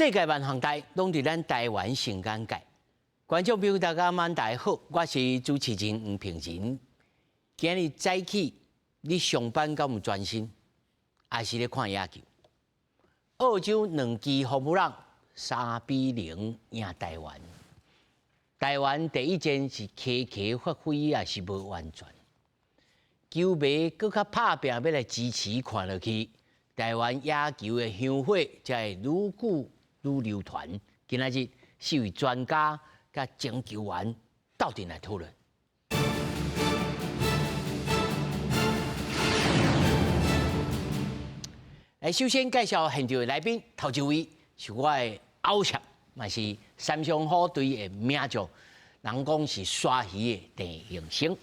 世界萬項代攏佇咱台灣上簡介。觀眾朋友大家晚大好，我是主持人黃平仁。今日早起你上班敢有專心，還是咧看野球？澳洲兩支紅不讓3比0贏台灣。台灣第一戰是溪溪發揮也是無完全。球迷閣較拍拚要來支持看落去。台灣野球的香火才會愈久愈流傳。今仔日四位專家佮前球員鬥陣來討論。來，首先介紹現場的來賓，頭一位是我的偶像，嘛是三湘虎隊的名將，人講是鯊魚的鄭榮生。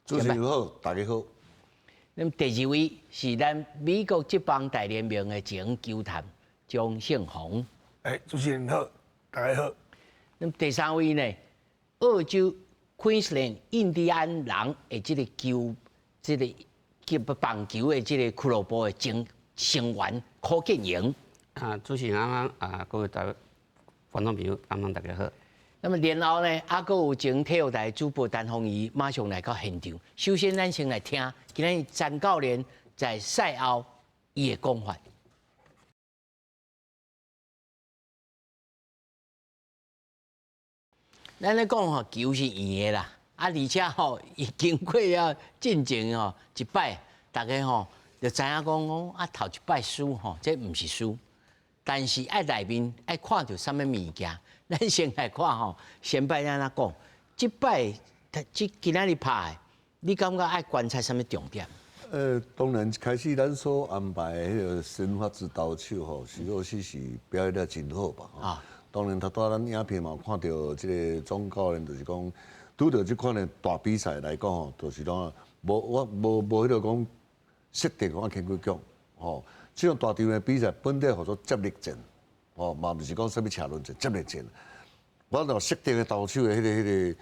主持人好，大家好。那麼第二位是咱美國職棒大聯盟的前球探張勝宏。欸，主持人好，大家好。那麼第三位呢，澳洲 Queensland 印第安人的這個球，這個球棒球的這個俱樂部的前成員柯建榮。啊，主持人安啊，各位大觀眾朋友，安安大家好。那麼然後呢，還閣有前體育台主播陳鳳儀馬上來到現場。首先，咱先來聽今日詹教練在賽後伊的講法。咱咧講吼，球是圓的啦，啊，而且吼，伊經過了進前吼一擺，大家吼就知影講講啊，頭一擺輸吼，這毋是輸，但是愛內面愛看著啥物物件。咱先來看吼，先擺按怎講？這擺這今仔日拍的，你感覺愛觀察啥物重點？當然開始咱所安排的彼個先發之投手吼，徐若曦是表現得真好吧？啊，當然，頭拄仔咱影片嘛有看著這個總教練，就是講拄著這款的大比賽來講吼，就是講無我無無彼個講設定講牽幾強吼，這種大場的比賽本底號做接力戰。哦，嘛毋是講啥物車輪戰、接力戰，我若設定的投手的彼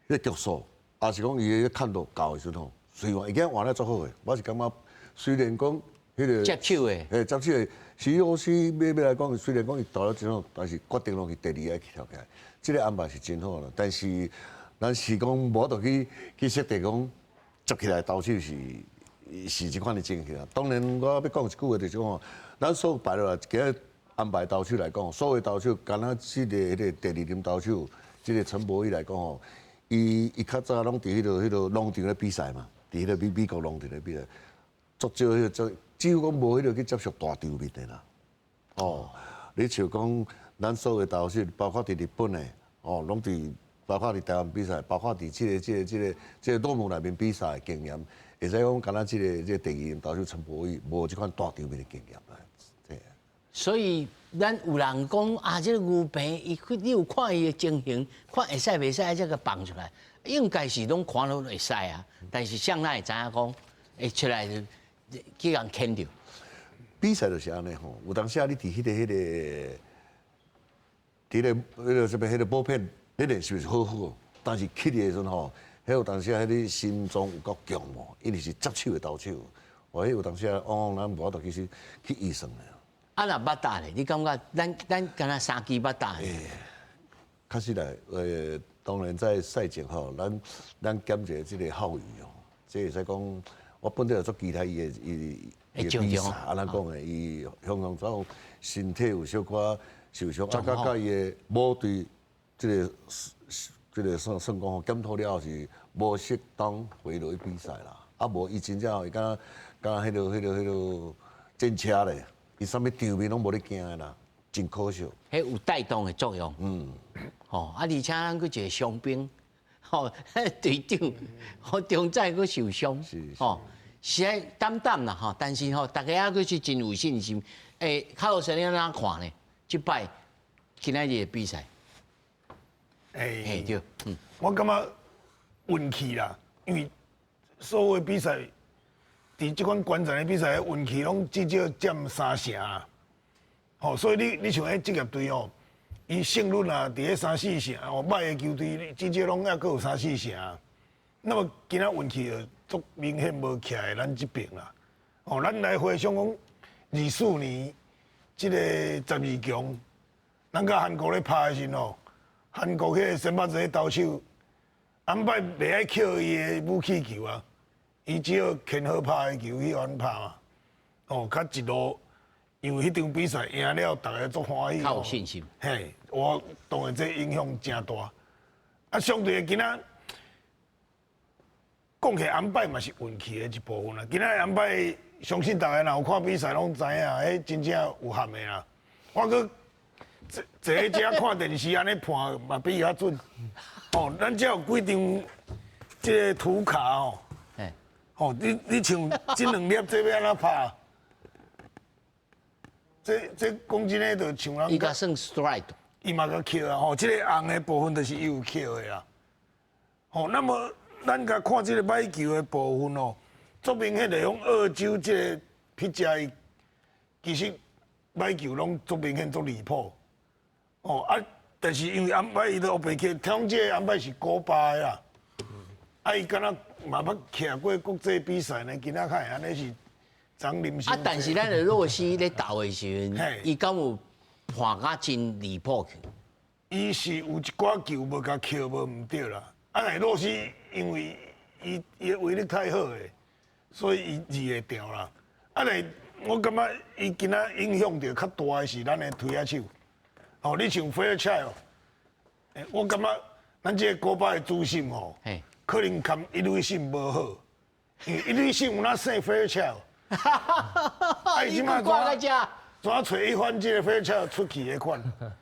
個局數，抑是講伊的看度夠的時陣吼，隨換，伊今換得足好的，我是感覺雖然講彼個接手的，嘿，接手的，徐老師欲來講，雖然講伊投了真好，但是決定攏是第二個去跳起來，這個安排是真好啦。但是咱是講無法度去設定講接起來投手是是這款的情形。當然，我欲講一句話，就是講，咱所排落來今日安排投手來講，所有投手，敢若這個彼個第二輪投手，這個陳柏宇來講吼，伊伊較早攏佇彼個農場咧比賽嘛，佇彼個美國農場咧比賽，足少彼個這幾乎講無彼個去接觸大場面的啦。哦，你像講咱所有投手，包括佇日本的，哦，攏佇包括佇台灣比賽，包括佇這個這個這個這個農場內面比賽的經驗，會使講敢若這個這個第二輪投手陳柏宇無這款大場面的經驗啦。所以，咱有人講啊，這個牛棚，伊去你有看伊的情形，看會使袂使，才共放出來，應該是攏看攏會使啊。但是，誰咱會知影講會出來就去共牽著。比賽就是按呢吼，有當時啊，你佇彼個彼個，佇個彼個啥物彼個 bullpen，你練習是好好，但是去的時陣吼，彼有當時啊，彼個心臟有夠強無？因為是接手的投手，哦，彼有當時啊，往往咱無法度其實去預算的。啊，若捌打咧，你感覺咱敢若三支捌打？欸，確實來，當然在賽前吼，咱減一個這個浩宇哦，這會使講，我本底就足期待伊的伊伊的比賽，按怎講的，伊向向走身體有小可受傷，啊，佮佮伊的母隊這個這個算算講吼，檢討了後是無適當回來比賽啦，啊無伊真正伊敢若敢若彼個彼個彼個戰車咧。伊啥物場面攏無咧驚的啦，真可惜。彼有帶動的作用。吼啊！而且咱閣一個傷兵，吼隊長，吼中在閣受傷，吼實在擔擔啦吼。但是吼，大家猶閣是真有信心。欸，卡洛斯你按怎看呢？這擺今仔日的比賽。欸，對，我感覺運氣啦，因為所有比賽。佇這款關鍵的比賽，運氣攏至少佔三成啊！吼，所以你像彼職業隊哦，伊勝率啊，佇彼三四成，哦，䆀的球隊至少攏猶閣有三四成。那麼今仔運氣就足明顯無徛佇咱這邊啦。哦，咱來回想講，24年這个12強，咱佮韓國咧拍的時陣吼，韓國彼个先發制投手，安擺袂愛扣伊的武器球啊，伊只好牽好拍的球去予阮拍嘛。哦，較一路，因為彼場比賽贏了，逐家足歡喜。較有信心。嘿，我當然這影響誠大。啊，相對的今仔講起安擺嘛是運氣的一部分啦。今仔安擺，相信逐家若有看比賽攏知影，彼真正有合的啦。我閣坐坐佇遮看電視按呢判嘛比伊較準。哦，咱遮有幾張這个圖卡哦。哦，你像這兩粒這欲按怎拍？這講真的，就像人。伊共算 strike。伊嘛共扣啊！吼，這个紅的部分就是伊有扣的啦。吼，那麼咱共看這个歹球的部分哦，足明顯就講澳洲這个 pitcher 伊其實歹球攏足明顯足離譜。哦啊，但是因為安擺伊都烏白去，聽講這个安擺是古巴的啦。啊，伊敢若嘛捌徛過國際比賽呢，今仔較會按呢是。啊！但是咱的洛西咧投的時陣，伊敢有判甲真離譜去？伊是有一寡球無共扣無毋對啦。啊，但洛西因為伊的威力太好的，所以伊字會牢啦。啊，但我感覺伊今仔影響著較大的是咱的推仔手。哦，你像 Fairchild，我感覺咱這個古巴的主審吼，可能含一壘審無好，因為一壘審有哪算 Fairchild。啊！伊這擺怎揣一番這個 Fairchild 出去的款？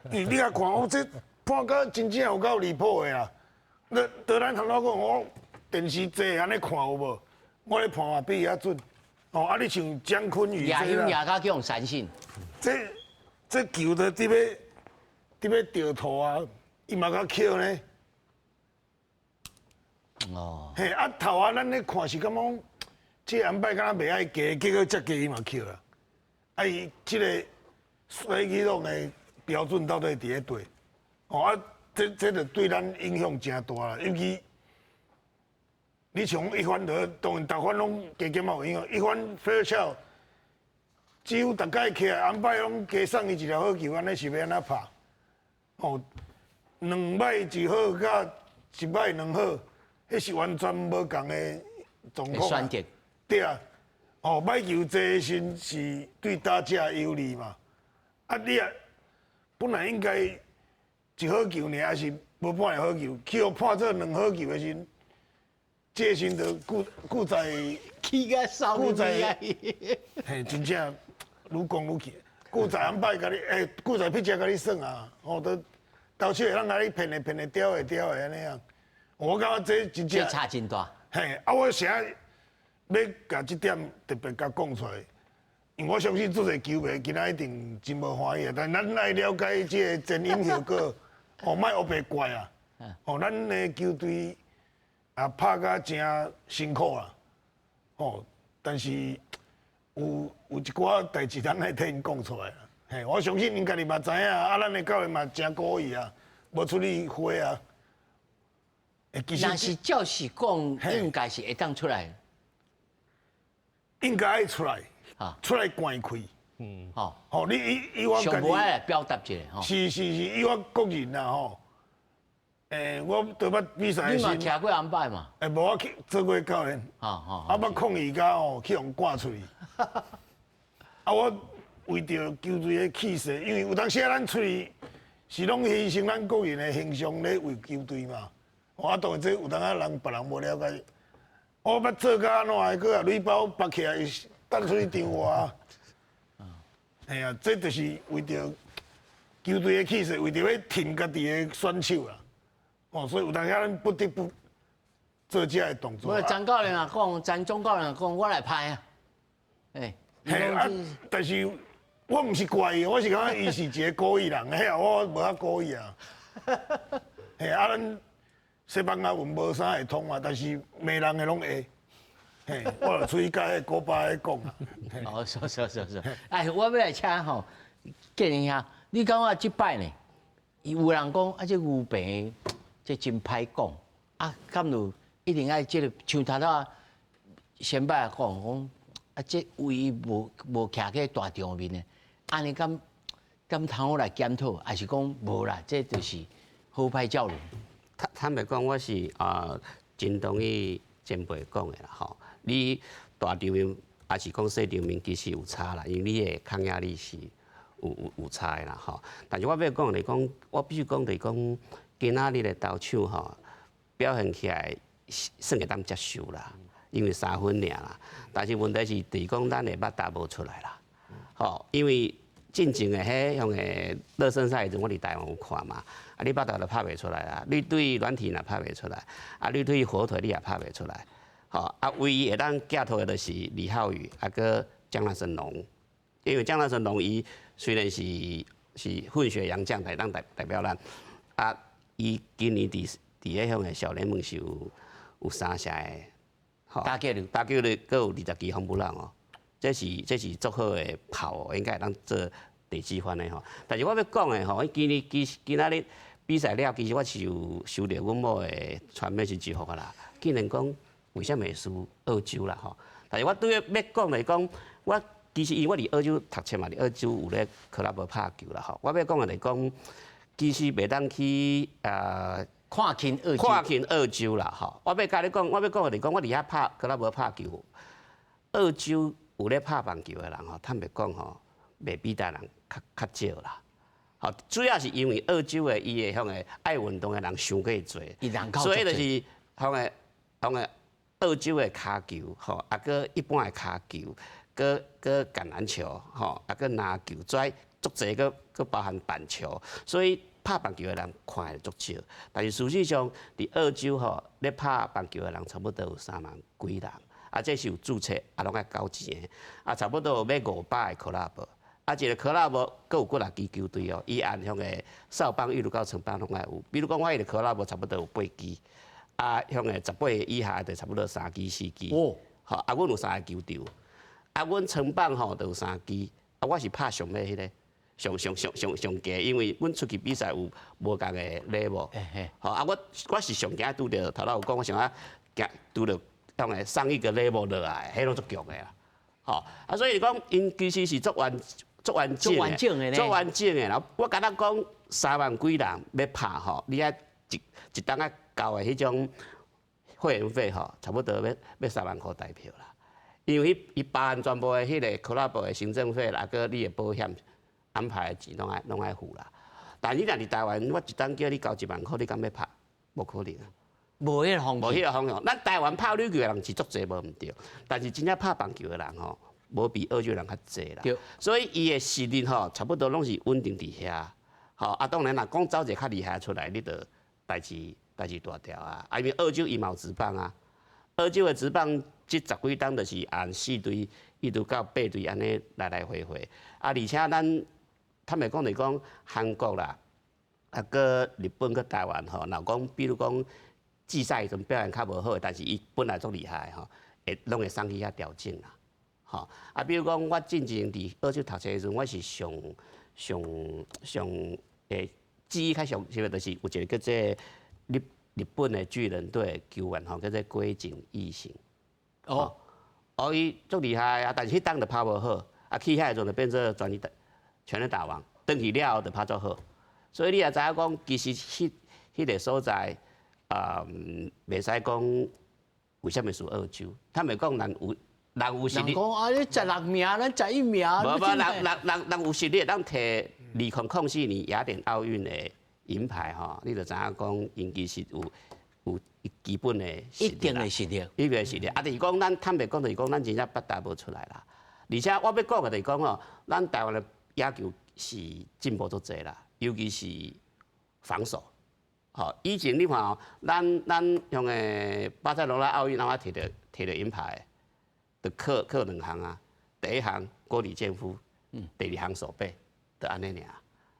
因為你共看，我這判甲真正有夠離譜的啦！那對咱頭拄講，我電視坐按呢看有無？我咧判嘛比伊較準。哦，啊！你像江坤宇這啦，贏甲去予三振。這球都佇欲著塗啊！伊嘛共扣呢。哦。嘿，啊頭啊，咱咧看是感覺。這個安擺敢若袂愛加，結果遮加伊嘛扣啦。啊，伊這个 strike zone 的標準到底佇咧佗？哦啊，這就對咱影響誠大啦。尤其你像一番就當然逐番攏加減嘛有影響。一番 Fairchild，只有逐擺起來安擺攏加送伊一粒好球，按呢是欲按怎拍？哦，兩擺一好佮一擺兩好，彼是完全無仝的狀況。對啊，哦，歹球濟的時是對打者有利嘛。啊，你啊，本來應該一好球爾，還是無半個好球，去予判做兩好球的時，這時就固固在起個固在，嘿，真正愈講愈氣。固在安擺共你，欸，固在 pitcher 共你耍啊，哦，都投手會通共你騙的騙的，刁的刁的按呢樣。我感覺這真正差真大。嘿，啊，我啥？欲共這點特別共講出來，因為我相信足濟球迷今仔一定真無歡喜，但咱愛了解這个前因後果，哦，莫烏白怪啊！哦，咱的球隊也拍甲誠辛苦啦，哦，但是有一寡代誌，咱愛替𪜶講出來啦。嘿，我相信𪜶家己嘛知影，啊，咱的教練嘛誠故意啊，無出去花啊。若是照實講，應該是會當出來。應該愛出來，出來關開。嗯，吼，吼，你以我上無愛來表達一下，吼。是是是，以我個人啦，吼。我倒捌比賽時。你嘛徛過安擺嘛？欸，無我去做過教練。啊，捌抗議甲吼，去予趕出去。啊，我為著球隊的氣勢，因為有當時啊，咱出去是攏犧牲咱個人的形象咧為球隊嘛。我當然這有當仔人別人無了解。我捌做甲按怎的，閣啊鐳包縛起來，等出去張我。嘿啊，這就是為著球隊的氣勢，為著欲挺家己的選手啦。哦，所以有當時咱不得不做這个動作。無張教練也講，張總教練也講，我來拍啊。欸，嘿啊，但是我毋是怪伊，我是感覺伊是一個故意人，嘿啊，我無遐故意啊。嘿啊，咱西班牙文無啥會通嘛，但是罵人的攏會。嘿，我就出去共彼古巴的講啊。哦，是是是是。哎，我欲來請吼，建仁兄，你感覺這擺呢？有人講啊，這牛棚這真歹講啊，敢有一定愛這个像頭拄仔先擺講講啊，這唯一無徛去大場面的，按呢敢敢通好來檢討，還是講無啦？這就是好歹照論。坦白講，我是啊真同意前輩講的啦吼。你大場面抑是講細場面，其實有差啦，因為你的抗壓力是有差的啦吼。但是我欲講來講，我必須講就是講，今仔日的投手吼表現起來算會當接受啦，因為3分爾啦。但是問題是，就是講咱的バッタ無出來啦，吼，因為進前的彼向的熱身賽時陣，我佇台灣有看嘛，啊，你バッタ都拍袂出來啦，你對軟體若拍袂出來，啊，你對火腿你也拍袂出來，吼，啊，唯一會當寄託的就是李浩宇，啊，閣江南神龍，因為江南神龍伊雖然是混血洋將，會當代表咱，啊，伊今年佇彼向的小聯盟是有3成的，吼，打擊率，打擊率閣有20支轟不浪哦。這是足好的炮，應該會當做第四番的吼。但是我欲講的吼，今年其實今仔日比賽了，其實我是有收著阮某的傳訊息予我啦。竟然講為啥物會輸澳洲啦吼？但是我對欲講來講，我其實因為我佇澳洲讀冊嘛，佇澳洲有咧 club 拍球啦吼。我欲講的來講，其實袂當去啊看輕澳洲，看輕澳洲啦吼。我欲共你講，我欲講的是講，我佇遐拍 club 拍球，澳洲有咧拍棒球的人吼，坦白講吼，袂比台灣人較少啦。吼，主要是因為澳洲的伊的向個愛運動的人傷過濟，所以就是向個澳洲的跤球吼，啊閣一般的跤球，閣橄欖球吼，啊閣籃球，再足濟閣包含板球，所以拍棒球的人看的足少。但是事實上，佇澳洲吼，咧拍棒球的人差不多有3萬幾人。啊，這是有註冊，啊，攏愛交錢的，啊，差不多有欲500個 club，啊，一個 club 閣有幾若支球隊哦，伊按向個少棒一路到成棒攏愛有。比如講，我彼個 club 差不多有八支，啊，向個18歲以下就差不多三支四支。哦，好，啊，阮有三個球場，啊，阮成棒吼就有三支，啊，我是拍上尾彼個，上上上上上低，因為阮出去比賽有無仝的 level。好，啊，我是上驚拄著頭拄有講，我上愛驚拄著。當然上一個 level 落來，彼攏足強的啦，吼啊，所以講𪜶其實是足完整的，足完整的啦。我敢若講3萬幾人欲拍吼，你愛一冬仔交的彼種會員費吼，差不多欲3萬箍台票啦。因為彼包含全部的彼個 club 的行政費啦，閣你的保險安排的錢攏愛付啦。但你若佇台灣，我一冬叫你交1萬箍，你敢欲拍？無可能啊！無彼個風無彼個風向。咱台灣拍壘球的人是足濟無毋對，但是真正拍棒球的人吼，無比澳洲人較濟啦。所以伊的實力吼，差不多攏是穩定佇遐。吼啊，當然若講走一個較厲害出來，你就代誌大條啊。啊，因為澳洲伊嘛有職棒啊，澳洲的職棒這十幾冬就是按四隊一直到八隊按呢來來回回。啊，而且咱坦白講來講，韓國啦，啊，閣日本、閣台灣吼，若講比如講季賽時陣表現較無好，但是伊本來足厲害吼，會攏會送去遐調整啦。吼，啊，比如講我進前佇澳洲讀冊的時陣，我是上上上會記憶較上深的，就是有一個叫做日本的巨人隊球員吼，叫做龜井義行。哦，哦，伊足厲害啊，但是彼冬就拍無好，啊，去遐時陣就變做全壘打王，轉去了後就拍足好。所以你也知影講，其實彼個所在。啊，袂使講為啥物輸澳洲？坦白講，人有實力。人講啊，你16名，咱11名。無無，人有實力，當提2004年雅典奧運的銀牌吼，你就知影講，𪜶其實有基本的一定的實力，一定的實力。啊，就是講咱坦白講，就是講咱真正バッタ無出來啦。而且我欲講的就是講吼，咱台灣的野球是進步足濟啦，尤其是防守。吼，以前你看哦，咱用的巴塞羅那奧運，咱提著銀牌，就靠兩項啊。第一項鍋里健夫，第二項守備，就按呢爾。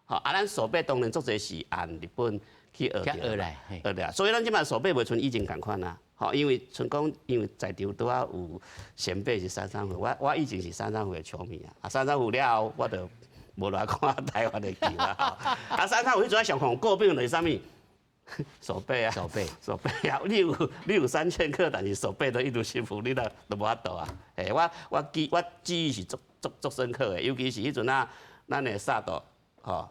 吼，啊，咱守備當然足濟是按日本去學著來，學著。所以咱這擺守備袂像以前仝款啊。吼，因為像講，因為在場拄仔有前輩是杉山虎，我以前是杉山虎的球迷啊。啊，杉山虎了後，我就無來看台灣的球啊。啊，杉山虎彼陣上紅過病就是啥物？守備啊，守備，守備啊！你有3000克，但是守備都一直失誤，你都無法度啊！欸，我記憶是足足足深刻的，尤其是彼陣啊，咱的殺到吼，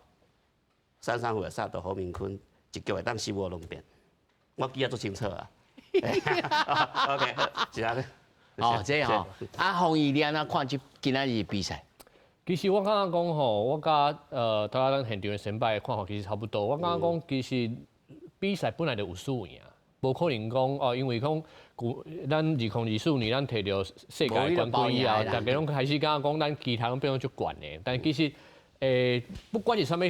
三三虎的殺到侯明坤，一局會當四五兩變，我記得足清楚啊。OK，是按呢。哦，這吼，啊，洪毅你按怎看這今仔日比賽？其實我感覺講吼，我佮頭仔咱現場的先輩看法其實差不多。我感覺講其實比賽本來就有輸贏，無可能講哦，因為講舊咱2024年咱摕著世界冠軍以後，大家攏開始感覺講咱其他攏變做足懸的。但其實不管是啥物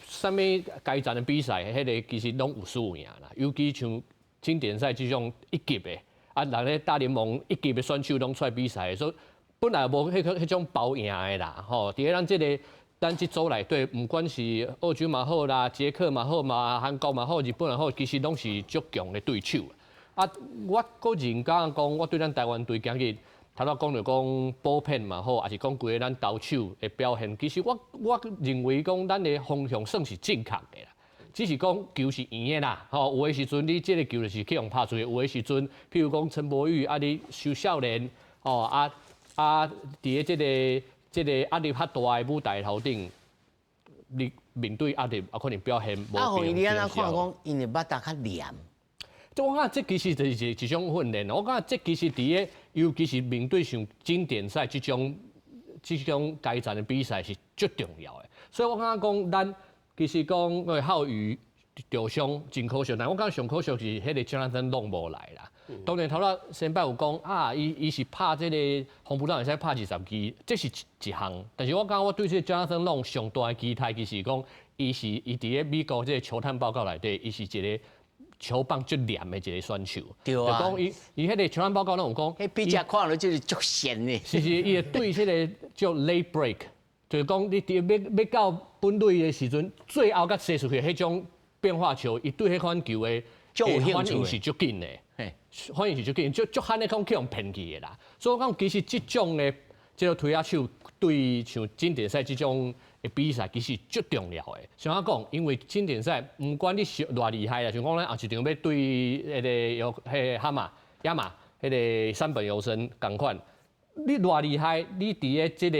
啥物階層的比賽，彼個其實攏有輸贏啦。尤其像經典賽這種一級的，啊，人咧大聯盟一級的選手攏出來比賽，所以本來無彼種包贏的啦，吼！佇咧咱這个咱這組內底，毋管是澳洲嘛好啦，捷克嘛好嘛，韓國嘛好，日本也好，其實攏是足強的對手。啊，我個人感覺講，我對咱台灣隊今日頭拄講著講 bullpen 嘛好，抑是講規个咱投手的表現，其實我認為講咱的方向算是正確的啦。只是講球是圓的啦，吼，有的時陣你這個球就是去予拍出去，有的時陣，譬如講陳柏宇啊，你收少年，吼啊。啊！佇咧這个壓力較大的舞台頭頂，你面對壓力啊，可能表現無。啊，洪你按怎看講，𪜶的バッ較黏？這我感覺這其實就是一種訓練。我感覺這其實佇咧，尤其是面對像經典賽這種階層的比賽是足重要的。所以我感覺講，咱其實講個浩宇受傷真可惜，但我感覺上可惜是彼个 Jonathan 攏無來啦。當然頭仔先輩有講啊，伊是拍這個紅不讓會使拍20支，這是一項。但是我感覺我對這個 Jonathan Long 上大的期待，其實講伊是伊佇咧美國這個球探報告內底，伊是一個球棒足黏的一個選手。對啊。就講伊彼個球探報告攏有講，彼筆者看落就是足跣的。是是，伊會對這個叫 late break，就是講你佇欲到本壘的時陣，最後才射出去彼種變化球，伊對彼款球的反應是足緊的。反應是足緊，足足罕咧講去予騙去的啦。所以我講其實這種的這个推仔手對像經典賽這種的比賽，其實足重要的。像我講，因為經典賽毋管你是偌厲害啦，像講咱後一場欲對彼个有彼个哈馬、亞馬、彼个山本由伸仝款，你偌厲害，你佇咧這个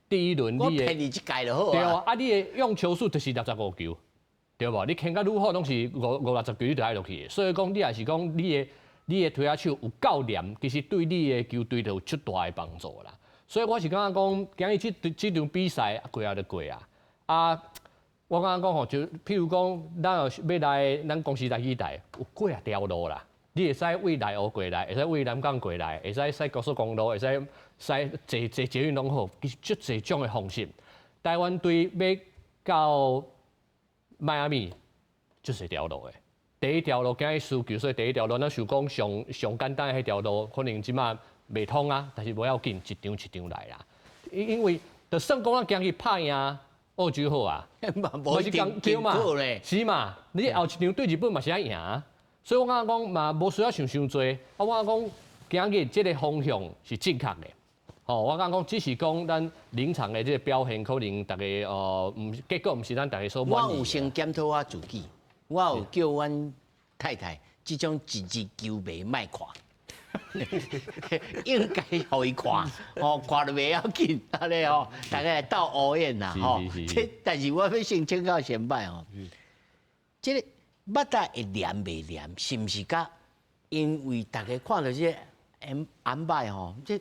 第一輪，我騙你一屆就好啊。對啊，啊你的用球數就是65球。對無？你牽甲愈好，攏是五五六十球你就愛落去。所以講，你若是講你的推仔手有夠黏，其實對你的球隊就有足大的幫助啦。所以我是感覺講，今日這場比賽過啊就過啊。啊，我感覺講吼，就譬如講，咱若欲來咱公司來去台，有幾仔條路啦。你會使對內湖過來，會使對南港過來，會使駛高速公路，會使駛坐坐捷運攏好，其實足濟種的方式。台灣隊欲到邁阿密就是一條路的。第一條路今日輸球，所以第一條路咱想講上上簡單的彼條路，可能這馬袂通啊，但是無要緊，一場一場來啦。因為就算講咱今日拍贏澳洲好啊，無一定對嘛，是嘛？你後一場對日本嘛是愛贏，所以我感覺講嘛無需要想傷濟。啊，我感覺講今日這个方向是正確的。哦，我感覺講只是講咱臨場的這个表現，可能逐家哦，毋結果毋是咱逐家所滿意。我有先檢討我自己，我有叫阮太太這種一日球迷莫看，應該予伊看，哦，看著袂要緊，按呢吼，大家來鬥烏煙啦，吼。這但是我欲先請教先輩吼，這个バッ會黏袂黏，是毋是佮因為逐家看著這个安擺吼，這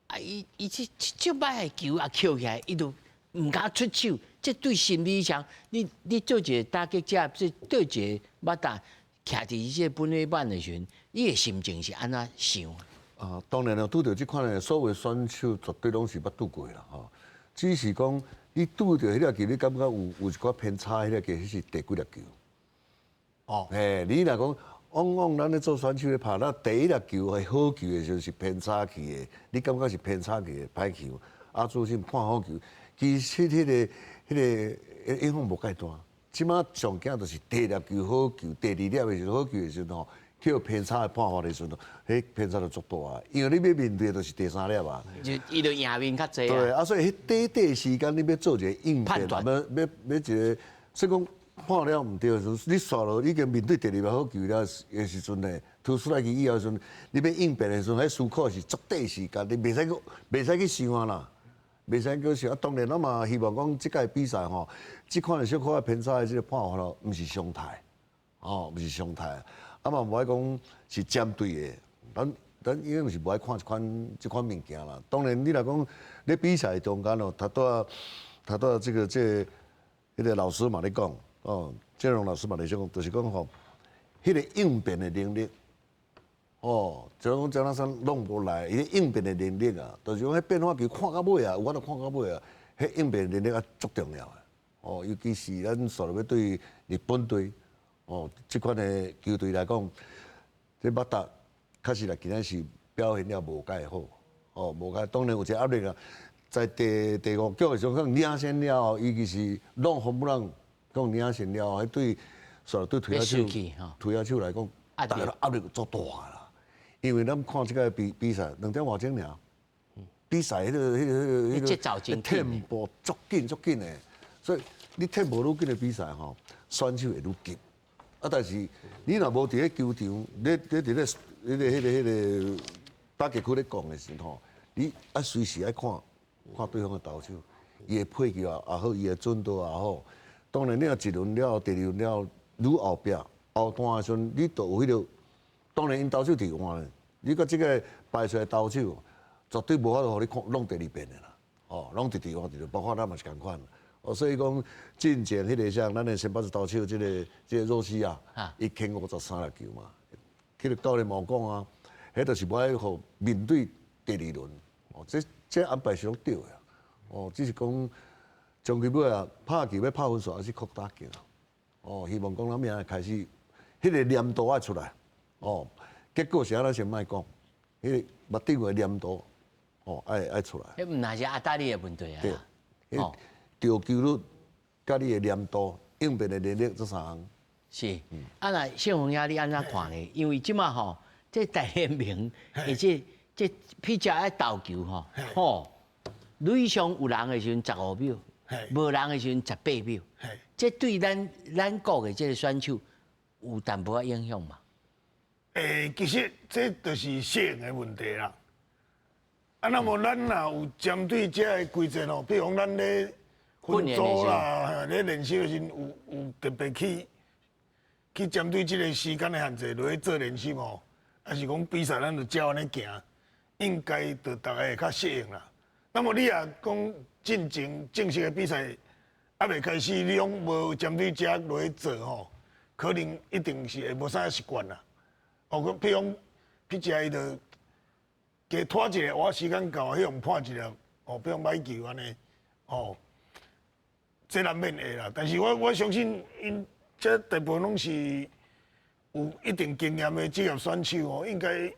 啊伊伊這這擺的球啊抾起來，伊就毋敢出手，這對心理上，你做一个打擊者，這對一个バッ徛佇這個本壘板的時陣，你的心情是按怎想？啊，當然啦，拄著這款的所有選手絕對攏是捌拄過啦，吼。只是講你拄著彼粒球，你感覺有一寡偏差，彼粒球，彼是第幾粒球？哦，嘿，你若講往往咱咧做選手咧拍，咱第一粒球係好球的時陣是偏差去的，你感覺是偏差去的歹球，啊，主審判好球，其實彼个影響無介大。這馬上驚就是第二粒球好球，第二粒的時陣好球的時陣吼，去偏差的判罰的時陣，彼偏差就足大啊。因為你欲面對的就是第三粒啊。就伊就贏面較濟。對啊，所以彼短短時間你欲做一個應變，欲欲欲一個，所以講判了毋對的時陣，你煞落已經面對第二粒好球了的時陣呢，投出來去以後時陣，你欲應變的時陣，彼思考是足短時間，你袂使閣袂使去想啊啦。袂使可惜啊！當然，咱嘛希望講這屆比賽吼，這款的小可偏差的這個判罰咯，毋是常態，哦，毋是常態。啊嘛無愛講是針對的，咱因為是無愛看這款物件啦。當然，你若講咧比賽中間哦，頭拄仔這個老師嘛咧講，哦，建榮老師嘛咧講，就是講吼，彼個應變的能力。哦，就講張老師弄無來，伊應變的能力啊，就是講彼變化球看到尾啊，有法度看到尾啊，彼應變能力啊足重要的。哦，尤其是咱煞落欲對日本隊，哦，這款的球隊來講，這巴達確實來今仔是表現了無蓋好，哦，無蓋當然有一個壓力啊，在第五局的時陣，可能領先了後，尤其是攏予本人講領先了後，彼對煞對推手推手來講，大家壓力足大啦。因為咱看這個比賽2點外鐘爾，比賽彼個 tempo 足緊足緊的，所以你 tempo 愈緊的比賽吼，選手會愈急。啊，但是你若無佇咧球場，你佇咧彼個打擊區咧講的時吼，你愛隨時愛看看對方的投手，伊的配球也好，伊的準度也好。當然，你若一輪了後，第二輪了後，愈後壁後段的時陣，你就有彼個。當然，𪜶投手佇換，你佮這個排出來投手，絕對無法度予你看攏第二遍的啦。哦，攏直直換直，包括咱嘛是仝款。哦，所以講進前彼個啥，咱的先發投手這個若曦啊，伊牽53粒球嘛，彼個教練嘛有講啊，彼就是無愛予面對第二輪。哦，這安排是攏對的。哦，只是講終其尾啊，拍球欲拍分數，還是靠打擊。哦，希望講咱明仔開始，彼個黏度愛出來。哦，結果是按怎先莫講，彼個目頂的黏度，哦，愛出來。彼毋若是壓大力的問題啊。對，著球率佮你的黏度、應變的能力這三項。是，啊若盛峰兄你按怎看呢？因為這馬吼，這大聯盟，而且這 pitcher 愛投球吼，吼，壘上有人的時陣15秒，無人的時陣18秒。這對咱國的這個選手有淡薄仔影響嘛？其實這就是適應的問題啦。啊，那麼咱若有針對這个規則吼，比如講咱咧分組啦，咧練習的時陣有特別去針對這個時間的限制落去做練習吼，還是講比賽咱就照按呢行，應該就大家會較適應啦。那麼你若講進前正式的比賽猶未開始，你攏無針對這落去做吼，可能一定是會無啥習慣啦。哦，譬如講，pitcher 伊就加拖一下，我時間到，彼予判一粒，哦，比如講歹球按呢，哦，這難免會啦。但是我相信，𪜶這大部分攏是有一定經驗的職業選手哦，應該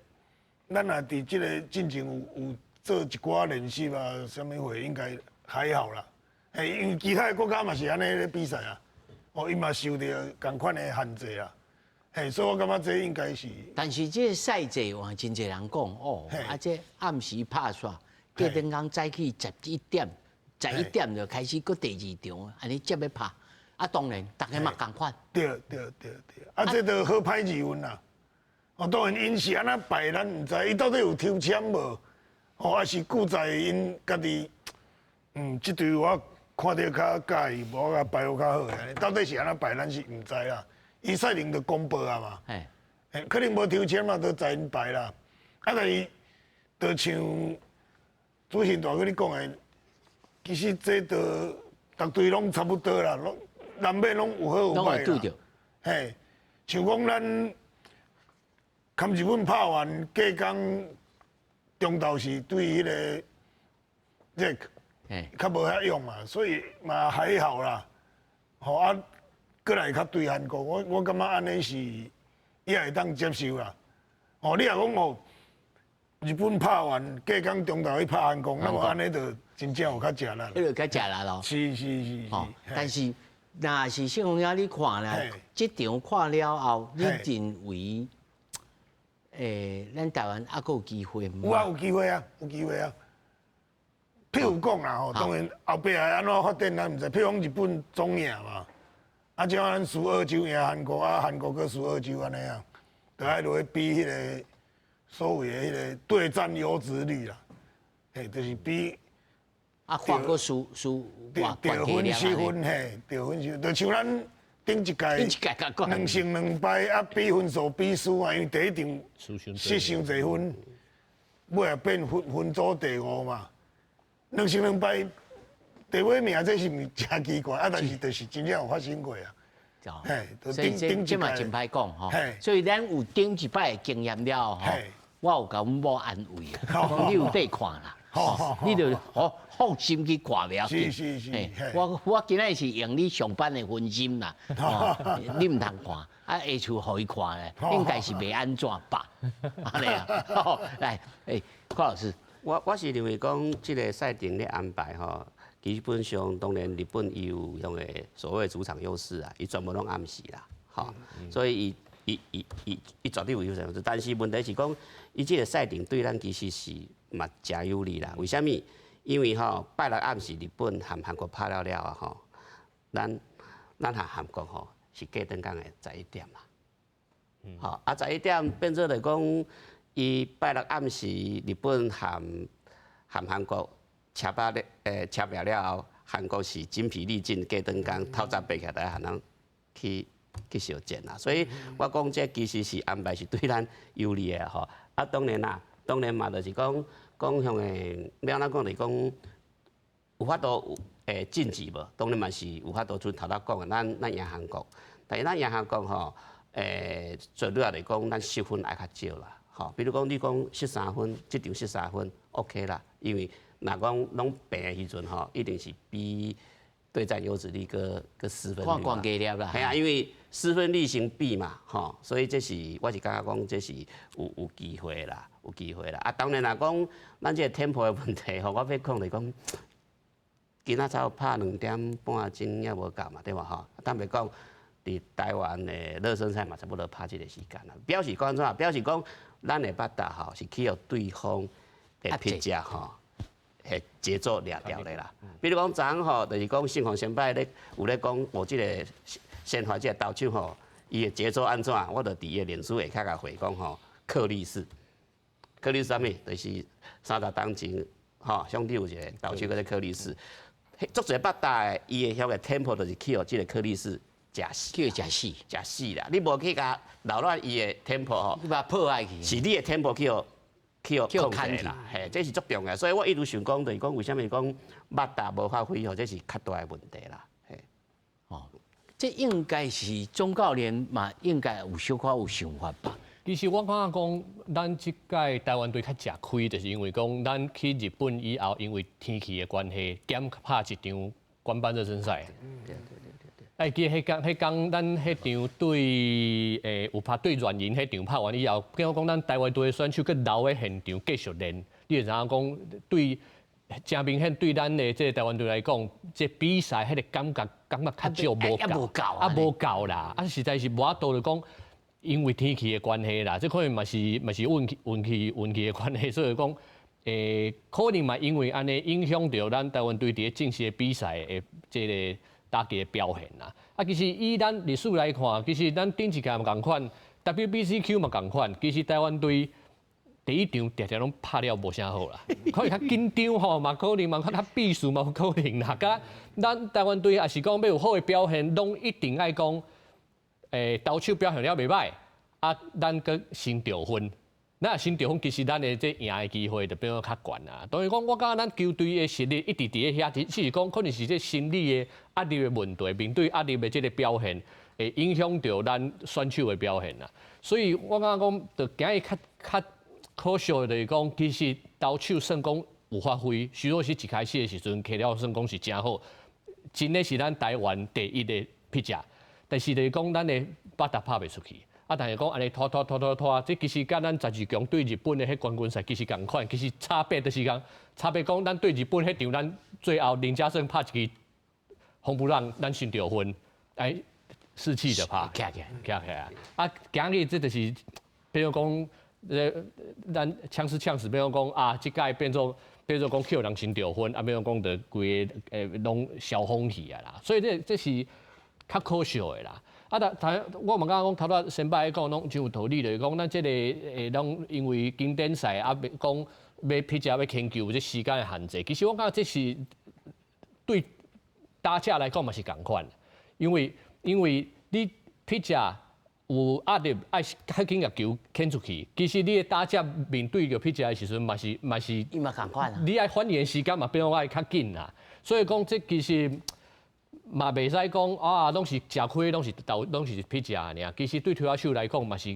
咱若佇這個進前有做一寡練習啊，啥物貨應該還好啦。嘿，因為其他的國家嘛是按呢咧比賽啊，哦，伊嘛受著仝款的限制啊。嘿，所以我感覺這應該是。但是這個賽制嘛，真濟人講哦，啊，這暗時拍煞，隔頓工早起11點，11點就開始閣第二場，按呢接欲拍，啊，當然逐家嘛仝款。對對對對，啊，這就好歹二運啦。哦，當然𪜶是按怎排，咱毋知，伊到底有抽籤無？哦，還是故在𪜶家己？這隊我看著較佮意，無我共排好較好。到底是按怎排，咱是毋知啦。伊賽程就公布啊嘛，可能無抽籤嘛，就在𪜶排啦。啊，但是就像主持人大哥你講的，其實這就逐隊攏差不多啦，攏難免攏有好有歹啦。嘿，像講咱含日本拍完，隔工中晝是對彼個這個，較無遐勇嘛，所以嘛還好啦。吼啊！閣來較對韓國，我感覺按呢是也會當接受啦。哦，你若講哦，日本拍完，隔工中晝去拍韓國，那麼按呢就真正有較食力。彼個較食力咯。是是是是。但是若是盛峰兄你看啦，這場看了後，你認為，咱台灣猶閣有機會嗎？有啊，有機會啊，有機會啊。譬如講啦吼，當然後壁會按怎發展咱毋知。譬如講日本總贏嘛。啊，這咱輸澳洲贏韓國，啊，韓國閣輸澳洲按呢啊，就愛落去比彼個所謂的彼個對戰優質率啦，嘿，就是比啊，看過輸輸得分失分嘿，得分失分，就像咱頂一屆，頂一屆2勝2敗啊，比分數比輸啊，因為第一場失傷濟分，尾仔變分分組第五嘛，兩勝兩敗，第尾名這是毋是誠奇怪啊？但是就是真正有發生過啊。嘿，所以這這嘛真歹講吼。所以咱有頂一擺的經驗了後，我有共阮某安慰，講你有得看啦，你就好放心去看袂要緊。我今仔是用你上班的分心啦，你毋通看，啊下厝予伊看咧，應該是袂按怎吧？按呢啊，來，柯老師，我是認為講這個賽程的安排吼，基本上當然日本伊有用的所謂主場優勢啊，伊全部攏暗示啦，吼，所以伊伊伊伊伊絕對有優勢。但是問題是講，伊這個賽程對咱其實是嘛誠有利啦。為啥物？因為吼拜六暗時日本和韓國拍了了啊吼，咱和韓國吼是隔轉工的11點啦。吼啊，十一點變做來講，伊拜六暗時日本和和韓國車拍咧，車拼了後，韓國是精疲力盡，隔轉工透早爬起來，和咱去去相戰啦。所以我講這其實是安排是對咱有利的吼。啊，當然啦，當然嘛，就是講講向的，欲按怎講就是講有法度晉級無？當然嘛是有法度，像頭拄講的，咱贏韓國，但是咱贏韓國吼，絕對來講，咱失分愛較少啦。吼，比如講你講失三分，這場失三分 OK 啦，因為若講攏平的時陣吼，一定是比對戰優勢率閣閣失分率嘛。看啦。係啊，因為失分率先比嘛，吼，所以這是我是感覺講這是有機會啦，有機會啦。啊，當然若講咱這個 tempo 的問題吼，我欲講就是講，今仔才拍2點半鐘猶無夠嘛，對無吼？坦白講，佇台灣的熱身賽嘛，差不多拍這個時間啦。表示講按怎？表示講咱的バッタ吼是去予對方的 pitcher 吼，的節奏掠掉的啦。比如講昨昏吼，就是講勝鴻先擺咧有咧講，我這個先發這個投手吼，伊的節奏按怎？我就佇伊的臉書下跤共回講吼，克力士，克力士啥物？就是30冬前吼，上帝有一個投手叫做克力士，足濟バッタ的，伊的遐個 tempo 就是去予這個克力士食死，去予食死，食死啦！你無去共擾亂伊的 tempo 吼，你把它破壞去，是你的 tempo 去予去予控制啦，嘿，這是足重要。所以我一直想講，就是講為啥物講バッタ無發揮吼，這是較大的問題啦，嘿。哦，這應該是總教練嘛，應該有小可有想法吧？其實我感覺講，咱這屆台灣隊較食虧，就是因為講咱去日本以後，因為天氣的關係，減拍一場官辦熱身賽。會記彼工，彼工咱彼場對有拍對軟銀彼場拍完以後，變做講咱台灣隊的選手閣留佇現場繼續練，你會知影講對誠明顯對咱的這個台灣隊來講，這比賽彼個感覺感覺較少無夠，啊無夠啦，啊實在是無法度就講，因為天氣的關係啦，這可能嘛是嘛是運氣運氣運氣的關係，所以講可能嘛因為按呢影響著咱台灣隊佇咧正式的比賽的這個打擊的表現啦。啊，其實以咱歷史來看，其實咱頂一屆嘛仝款，WBCQ 嘛仝款，其實台灣隊第一場定定攏拍了無啥好啦，可能較緊張吼，嘛可能嘛較比數嘛有可能啦。佮咱台灣隊也是講欲有好的表現，攏一定愛講，投手表現了袂䆀，啊，咱閣先著分。咱若先著分，其實咱的這贏的機會就變做較懸啦。當然講，我感覺咱球隊的實力一直佇咧遐，只是講可能是這心理的壓力的問題，面對壓力的這個表現，會影響著咱選手的表現啦。所以我感覺講，就今日較較可惜的就是講，其實投手算講有發揮，徐若曦一開始的時陣，揢了算講是誠好，真的是咱台灣第一的 pitcher，但是就是講咱的バッタ拍袂出去。啊，但是講按呢拖拖拖拖拖，這其實佮咱12強對日本的彼冠軍賽其實仝款，其實差別就是講，差別講咱對日本彼場，咱最後林家聲拍一支紅不讓，咱先著分，哎，士氣就拍起來，起來啊！啊，今日這就是，比如講，咱嗆死嗆死，比如講啊，這屆變做變做講去予人先著分，啊，變做講就規个攏消風去啊啦，所以這這是較可惜的啦。啊，但但我嘛感覺講頭拄先擺講攏真有道理，就是講咱這個攏因為經典賽啊，講欲 pitcher 欲牽球，這時間的限制，其實我感覺這是對打者來講嘛是仝款，因為你 pitcher 有壓力愛較緊共球牽出去，其實你的打者面對著 pitcher 的時陣嘛是，伊嘛仝款啊。你愛反應的時間嘛變講愛較緊啦，所以講這其實嘛袂使講啊，攏是食虧，攏是投，攏是 pitcher 爾。其實對投手來講嘛是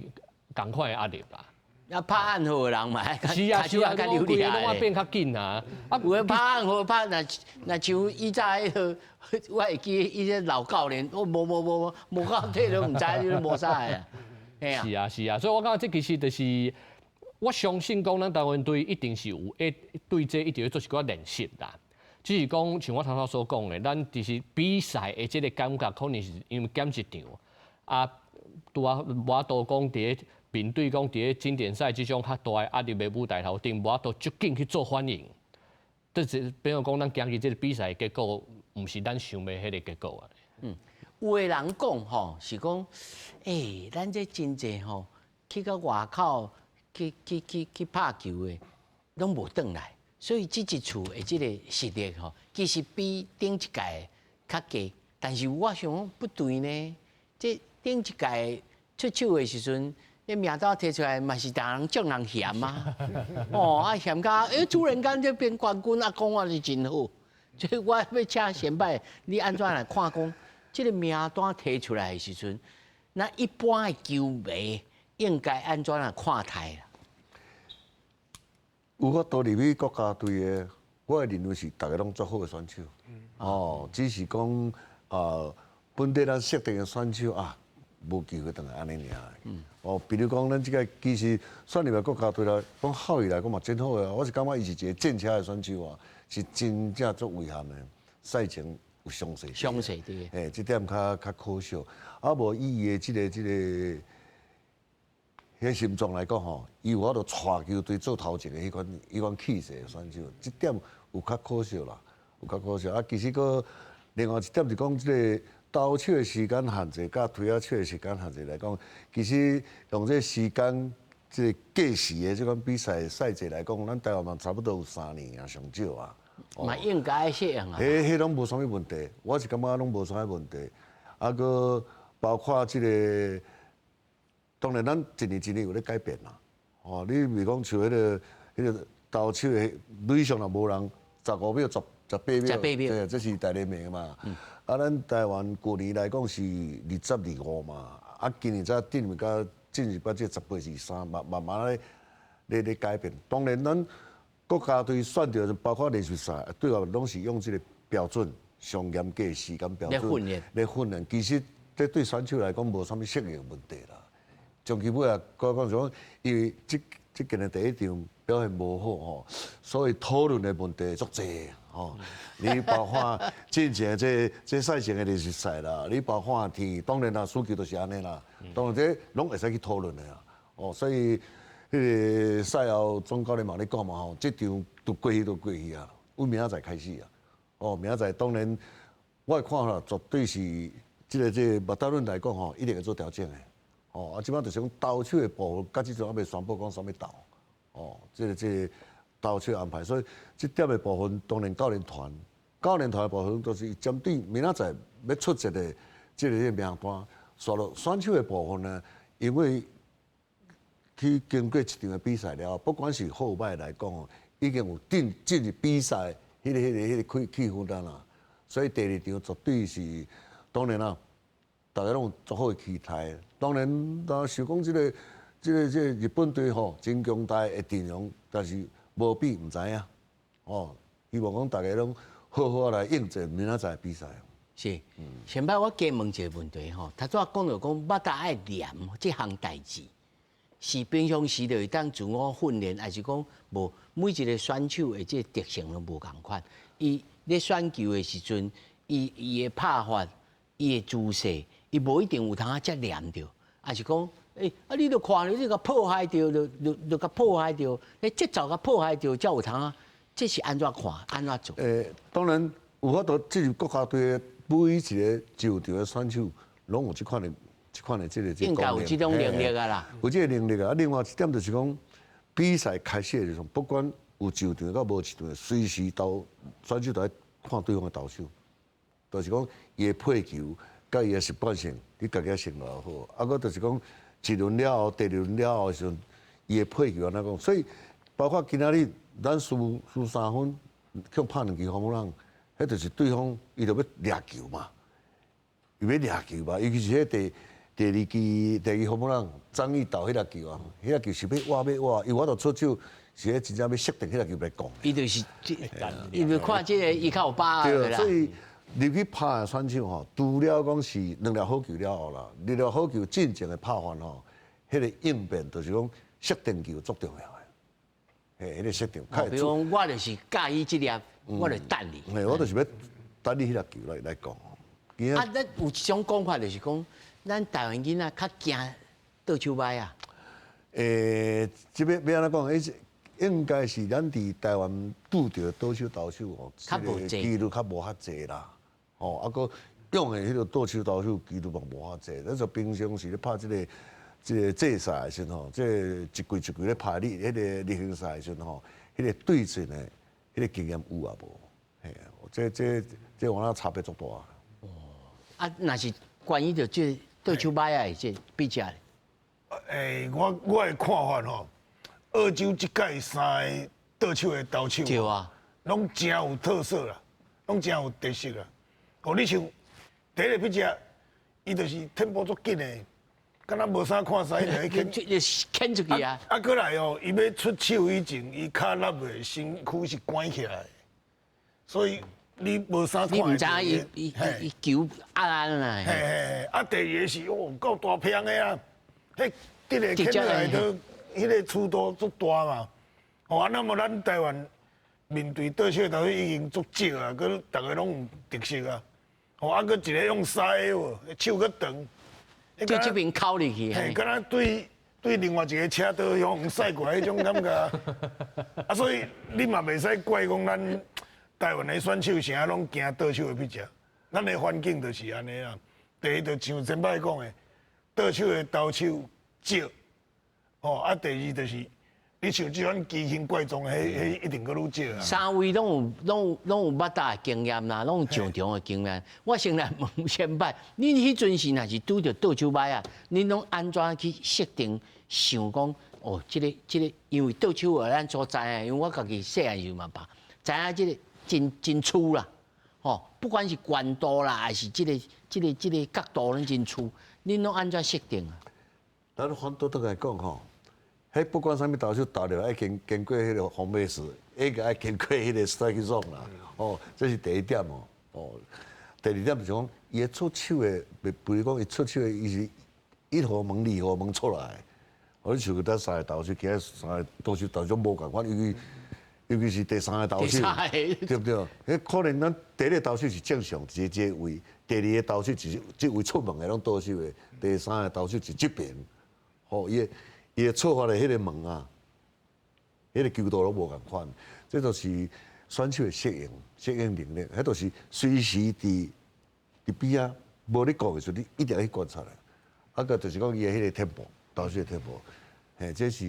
仝款的壓力啦。啊，拍暗號的人嘛，是啊，較流利攏愛變較緊啊。啊，有的拍暗號拍，若若像以早彼個，我會記伊個老教練，我無無無無到底都毋知，你都無啥的啊。是啊是啊，所以我感覺這其實就是，我相信講咱台灣隊一定是有會對這一定會做一寡練習啦。只是講像我頭先所講的，咱其實比賽的這個感覺可能是因為減一場，啊，拄仔無法度講佇咧面對講佇咧經典賽這種較大的壓力的舞台頭頂，無法度足緊去做反應。這是比如講，咱今日這個比賽結果，毋是咱想欲彼個結果啊。嗯，有的人講吼，是講，欸，咱這真濟吼，去到外口去去去去拍球的，攏無轉來，所以這一次的這個實力吼，其實比頂一屆較低。但是我想講不對呢，這頂一屆出手的時陣，那名單提出來嘛是逐人眾人嫌啊，哦啊嫌甲，欸，突然間就變冠軍啊，講我是真好。所以我欲請先輩，你按怎來看講？這個名單提出來的時陣，那一般的球迷應該按怎來看待啦？有法度入去國家隊的，我會認為是逐个攏足好的選手。哦，只是講啊，本地咱設定的選手啊，無機會轉來按呢爾。哦，比如講，咱這個其實選入來國家隊來講，效益來講嘛真好啊。我是感覺伊是一個戰車的選手啊，是真正足遺憾的。賽前有傷勢，傷勢對。嘿，這點較較可惜。啊，無以伊的這個彼心臟來講吼，伊有法度帶球隊做頭前的彼款氣勢的選手，這點有較可惜啦，有較可惜。啊，其實閣另外一點是講這個投手的時間限制，佮推仔手的時間限制來講，其實用這個時間這個計時的這款比賽賽制來講，咱台灣嘛差不多有3年啊，上少啊。嘛應該適應啊。彼彼攏無啥物問題，我是感覺攏無啥物問題。啊，閣包括這個，當然咱一年一年有咧改變啦。哦，你比如講像彼個投手的壘上若無人，15秒、18秒， 18秒，對，這是大聯盟嘛。啊，咱台灣舊年來講是20、25嘛，啊，今年才進入到進入到這18、23，慢慢慢咧改變。當然，咱國家隊選著包括練習賽，對外攏是用這個標準，上嚴格的時間標準咧訓練。咧訓練。其實這對選手來講無啥物適應問題啦。終其尾啊，我講講，因為這今年第一場表現無好吼，所以討論的問題足濟吼。你包括進前這賽前的練習賽啦，你包括天，當然啦，輸球就是按呢啦。當然這攏會使去討論的啦。哦，所以彼個賽後總教練嘛咧講嘛吼，這場就過去就過去啊，阮明仔載開始啊。哦，明仔載當然我的看法絕對是這個麥達倫來講吼，一定會做調整的。哦，啊，這擺就是講投手的部分，佮這陣猶未宣布講啥物投。哦，這個投手安排，所以這點的部分，當然教練團的部分都是針對明仔載欲出戰的這個名單。煞落選手的部分呢，因為去經過一場的比賽了後，不管是好䆀來講，已經有進入比賽彼個氣氛啦。所以第二場絕對是當然啦，大家攏有足好的期待。當然，若想講這個日本隊吼真強大的陣容，但是無比毋知影。哦，希望講大家攏好好來應戰明仔載的比賽。是，前擺我加問一個問題吼，頭拄仔講著講腹肚愛黏這項代誌，是平常時就會當自我訓練，還是講無每一個選手的這個特性攏無仝款？伊咧選球的時陣，伊的拍法，伊的姿勢，伊無一定有通啊遮黏著，還是講，欸，啊你著看著你共破壞著，就共破壞著，你節奏共破壞著，才有通啊。這是按怎看，按怎做？欸，當然有法度進入國家隊的每一個上場的選手，攏有這款的這個應該有這種能力啊啦。有這個能力啊。另外一點就是講，比賽開始的時陣，不管有上場佮無上場，隨時投選手都愛看對方的投手，就是講伊的配球佮伊的習慣性，你家己先落好。啊，閣就是講一輪了後，第二輪了後的時陣，伊的配球按怎講？所以包括今仔日咱輸輸3分，去拍兩支 home run，彼就是對方伊就欲掠球嘛，伊欲掠球嘛，尤其是彼第二支第二 home run，張毅投彼粒球啊，彼粒球是欲挖欲挖，伊無法度出手，是彼真正欲設定彼粒球來講。伊就是，伊欲看這個伊較有把握對，所以入去拍的選手吼，除了講是兩粒好球了後啦，兩粒好球進前的拍法吼，彼個應變就是講設定球足重要的。嘿，彼個設定。比如講，我就是佮意這粒，我就等你。嘿，我就是欲等你彼粒球來來講。啊，咱有一種講法就是講，咱台灣囡仔較驚倒手䆀啊。欸，這欲欲按怎講？彼應該是咱佇台灣拄著倒手投手吼，較無濟，幾率較無遐濟啦。吼，啊，閣用的彼個倒手投手幾率嘛無遐濟。咱就平常時咧拍這個這個季賽的時陣吼，這個一季一季咧拍你彼個例行賽的時陣吼，彼個對陣的彼個經驗有抑無？嘿，這這這有影差別足大。哦，啊，若是關於著這倒手䆀仔的這比較。欸，我我的看法吼，澳洲這屆三个倒手的投手，對啊，攏誠有特色啦，攏誠有特色啦。哦，你像第一個 pitcher，伊就是 tempo 足緊的，敢若無啥看師，就去牽出去啊。啊，閣來哦，伊欲出手以前，伊跤粒的身軀是關起來，所以你無啥看。你毋知影伊伊伊球壓按怎。嘿嘿，啊，第二个是哦，夠大片的啊，彼直个牽落來都，彼個粗度足大嘛。哦，啊，那麼咱台灣面對倒手的投手已經足少啊，閣逐个攏有特色啊。哦，啊，閣一个用塞的無，手閣長。對這邊扣入去。嘿，敢若對對另外一個車道向駛過來彼種感覺。啊，所以你嘛袂使怪講咱台灣的選手啥攏驚倒手的 pitcher，咱的環境就是按呢啦。第一，就像前擺講的，倒手的投手少。哦，啊，第二就是你像這款奇形怪狀，彼彼一定閣愈少啊。三位攏有攏有攏有捌打的經驗啦，攏有上場的經驗。我先來問先輩，恁彼陣時若是拄著倒手䆀仔，恁攏按怎去設定？想講哦，這个這个，因為倒手的咱所知影，因為我家己細漢時嘛拍，知影這个真真粗啦，吼，不管是懸度啦，還是這个這个這个角度攏真粗，恁攏按怎設定啊？咱反倒轉來講吼。彼不管啥物投手投入愛經經過彼个防備時，應該愛經過彼個 strike zone 啦。哦，這是第一點哦。哦，第二點就是講，伊的出手的，比如講伊出手的，伊是一號門、二號門出來。我你像咱三个投手，其他三个投手投手無仝款，尤其尤其是第三个投手，對不對？彼可能咱第一个投手是正常，這這位；第二个投手是這位出門的攏倒手的；第三个投手是這邊。吼，伊的。伊的出發的彼个門啊，彼个球道攏無仝款，這就是選手的適應、適應能力，彼就是隨時佇佇邊仔無咧顧的時陣，你一定欲去觀察的。啊閣就是講伊的彼个 tempo，投手的 tempo，嘿，這是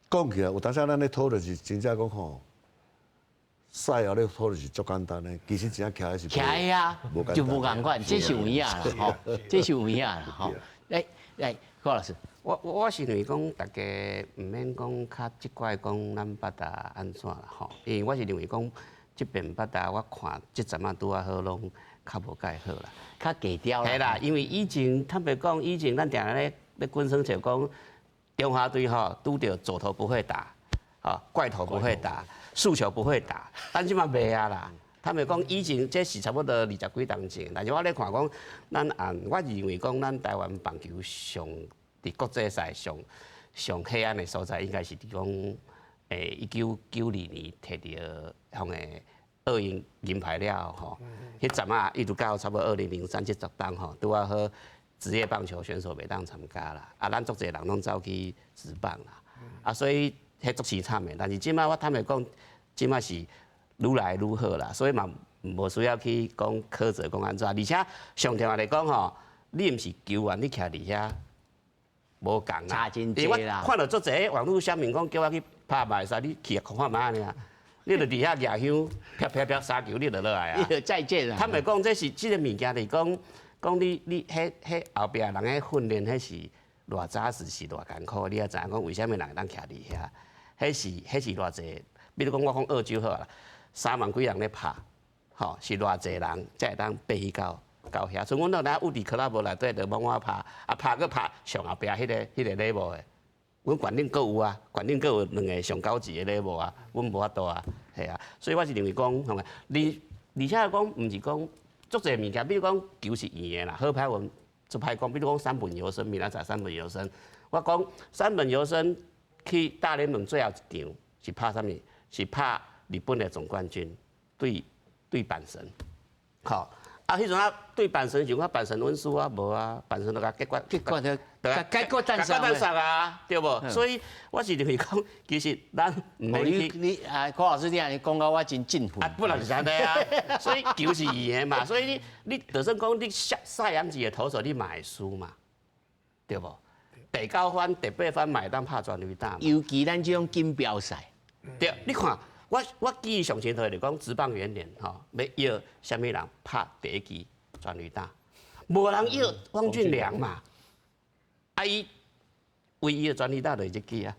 講起來有當時咱咧討論是真正講吼，賽後咧討論是足簡單的，其實真正徛的是徛啊，就無仝款，這是有影啦，吼，這是有影啦，吼。來來，郭老師。我我我是認為講，大家毋免講較責怪講咱八達按怎啦吼，因為我是認為講，這邊八達我看這陣仔拄仔好攏較無蓋好啦，較低調啦。嘿啦，因為以前坦白講，以前咱定定咧咧軍生就講，中華隊吼拄著左投不會打，吼怪投不會打，速球不會打，咱這馬袂啊啦。坦白講，以前這是差不多二十幾年前，但是我咧看講，咱按我認為講，咱台灣棒球上佇國際賽上上黑暗的所在，應該是佇講，欸，1992年摕著彼个奧運銀牌了後吼，彼陣仔一直到差不多2003這十冬吼，拄仔好職業棒球選手袂當參加啦，啊，咱足濟人攏走去職棒啦，啊，所以彼足悽慘的。但是這擺我坦白講，這擺是愈來愈好啦，所以嘛無需要去講苛責講按怎，而且上重要來講吼，你毋是球員，你徛佇遐。無仝啦，差真濟啦。我看著足濟網路鄉民講叫我去拍拍嘛會使，你去看看覓按呢啊？你就佇遐舉香，啪啪啪三球，你就落來啊！再見啊！坦白講，這是這个物件，就是講講你你彼彼後壁人彼訓練，彼是偌紮實，是偌艱苦。你也知影講為啥物人會當徛佇遐？彼是彼是偌濟，比如講我講澳洲好啦，3萬幾人咧拍，吼是偌濟人才會當爬去到到遐。像阮老若有佇 club 內底就摸我拍，啊拍閣拍上後壁彼个 level 的。阮縣頂閣有啊，縣頂閣有兩个上高級的 level 啊，阮無法度啊，係啊，所以我是認為講，吼，而且講毋是講足濟物件，比如講球是圓的啦，好歹阮就歹講，比如講山本由伸，明仔載山本由伸，我講山本由伸去大聯盟最後一場是拍啥物？是拍日本的總冠軍對對阪神，吼。啊，彼陣啊對阪神時，我阪神穩輸啊，無啊，阪神就共結果結果就對結果單殺單殺啊，對無？所以我是認為講，其實咱毋免去。你你啊，柯老師你按呢講到我真振奮。啊，本來就是按呢啊，所以球是圓的嘛，所以你你就算講你賽賽揚級的投手，你嘛會輸嘛，對無？第九番、第八番嘛會當拍全壘打。尤其咱這種錦標賽。對，你看。我我記憶上清楚就是講職棒元年吼，欲約啥物人拍第一支全壘打，無人約汪俊良嘛，啊伊唯一的全壘打就是這支啊，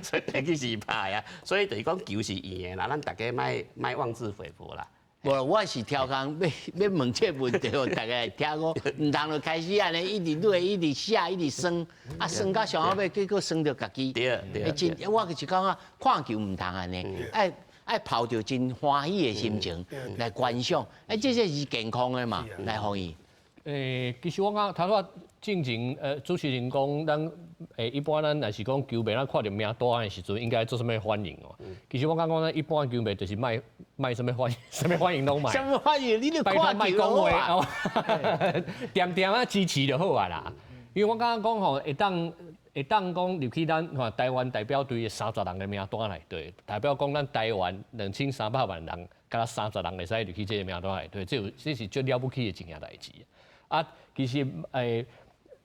所以第一支是伊拍的啊，所以就是講球是圓的啦，咱大家莫莫妄自菲薄啦。無，我是超工欲欲問這個問題，予大家來聽講，毋通就開始按呢一直累，一直寫，一直算，啊算到上後尾，結果算著家己。對對。真，我就是感覺看球毋通按呢，愛愛抱著真歡喜的心情來觀賞，哎，這些是健康的嘛，來予伊。其實我講頭拄仔進前，主持人講，咱一般咱若是講球迷，咱看著名單的時陣，應該做啥物反應哦？其實我感覺咱一般球迷就是莫莫啥物反應，啥物反應攏莫。啥物反應？你著看莫講話，恬恬仔支持就好啊啦。因為我感覺講吼，會當會當講入去咱看台灣代表隊的三十人的名單內底，代表講咱台灣2300萬人，敢若三十人會使入去這個名單內底，這有這是足了不起的一件代誌。啊，其實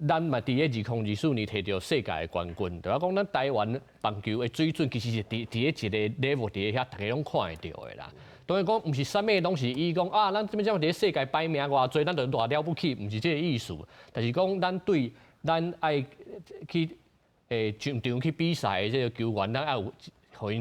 咱嘛佇咧2024年摕著世界的冠軍，就講咱台灣棒球的水準其實是佇佇咧一个 level 佇咧遐，逐家攏看會著的啦。當然講，毋是啥物攏是伊講啊，咱這物這佇咧世界排名偌濟，咱就偌了不起，毋是這个意思。但是講咱對咱愛去上場去比賽的這个球員，咱愛有予